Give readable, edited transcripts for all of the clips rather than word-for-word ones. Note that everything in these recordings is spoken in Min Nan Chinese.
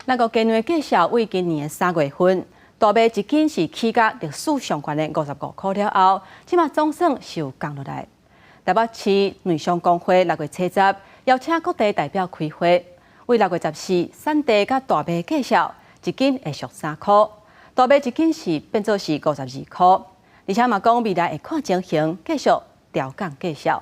咱國雞卵的價數為今年的3月份，大麥一斤是起價歷史上懸的55箍了後，這馬總算是有降落來。台北市卵商公會6月初十邀請各地代表開會，為6月14產地佮大麥價數一斤會俗3箍，大麥一斤是變做是52箍，而且嘛講未來會看情形繼續調降價數。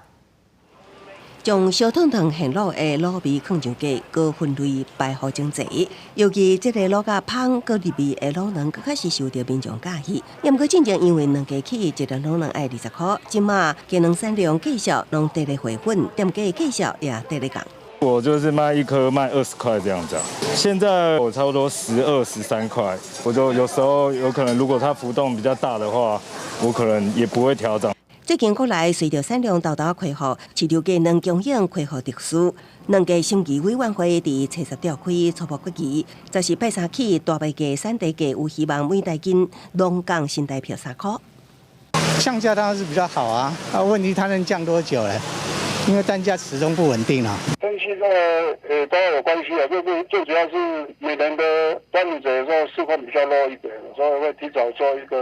將燒燙燙現滷的滷味囥上架，閣分類排好整齊。尤其這個滷甲芳閣入味的滷卵，閣較是受著民眾佮意。毋過進前因為卵價起，一粒滷卵愛20箍，這馬雞卵產量繼續攏佇咧回穩，店家繼續也佇咧降。我就是賣一顆賣20塊這樣子，現在我差不多12、13塊，我就有時候有可能如果它浮動比較大的話，我可能也不會調漲。最近國內隨著產量沓沓恢復，市場雞卵供應恢復秩序。卵價審議委員會佇初十召開初步決議，就是拜三起大麥雞產地價有希望每台斤攏降新台票3箍。降價當然是比較好啊，啊問題它能降多久呢？因為蛋價始終不穩定啊。跟現在當然有關係啊，就是最主要是每年的端午節的時候市況比較弱一點，所以會提早做一個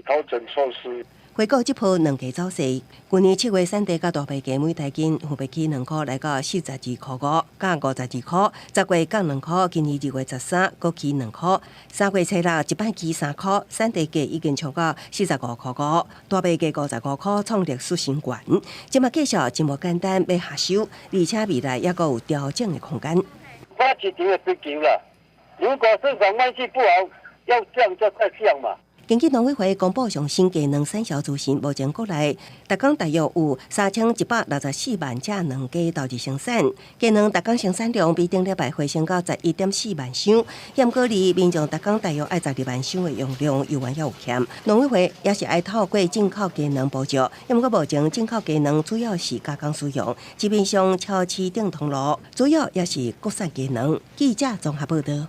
調整措施。回顧這波卵價走勢，舊年7月產地佮大麥雞每台斤分別起2箍來到42.5箍佮52箍，10月降2箍，今年2月13閣起2箍，3月初六一擺起3箍，產地價已經衝到45.5箍，大麥雞55箍創歷史新高。這馬繼續真無簡單欲下手，而且未來猶閣有調整的空間。看市場的需求啦，如果市場賣氣不好，要降就再降嘛。根據農委會公布上新雞卵產銷資訊，目前國內逐工大約有3164萬隻卵雞投入生產，雞卵逐工生產量比頂禮拜回升到11.4萬箱。毋過離民眾逐工大約愛12萬箱的用量猶原猶有欠。農委會也是愛透過進口雞卵補助，毋過目前進口雞卵主要是加工使用，市面上超市頂通路主要也是國產雞卵。記者綜合報道。